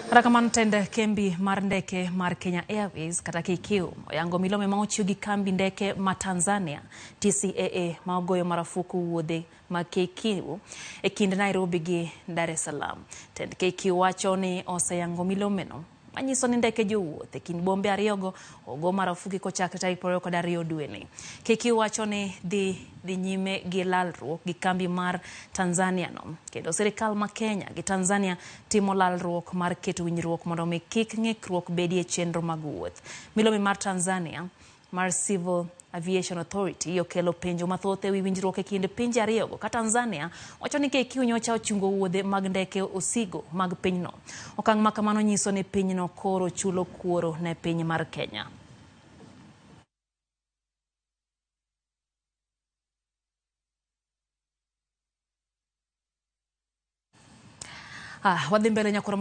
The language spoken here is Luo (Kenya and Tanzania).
Kata kamano tend kembi mar ndeke mar Kenya Airways kata KQ oyango milome ma ochiw gi kambi ndeke ma Tanzania TCAA ma ogoyo marufuku wuodhe mag KQ e kind Nairobi gi Dar es Salaam. Tend KQ wacho ni oseyango milomeno manyiso ni ndeke jowuoth e kind bombe ariyogo ogo marufuku kochakre tarik 22 dweni. KQ wacho ni dhi nyime gi lalruok gi kambi mar Tanzania no kendo sirikal ma Kenya gi Tanzania timo lalruok mar keto winjruok mondo mi kik ng'ikruok bedie e chenro mag wuoth. Milome mar Tanzania mar Civil Aviation Authority okelo penjo mathoth ewi winjruok e kind pinje ariyogo ka Tanzania wacho ni KQ nyocha ochungo wuodhe mag ndeke osigo mag pinyno. Okang' ma kamano nyiso ni pinyno koro chulo kuoro ne piny mar Kenya. Wadhi mbele nyakwar.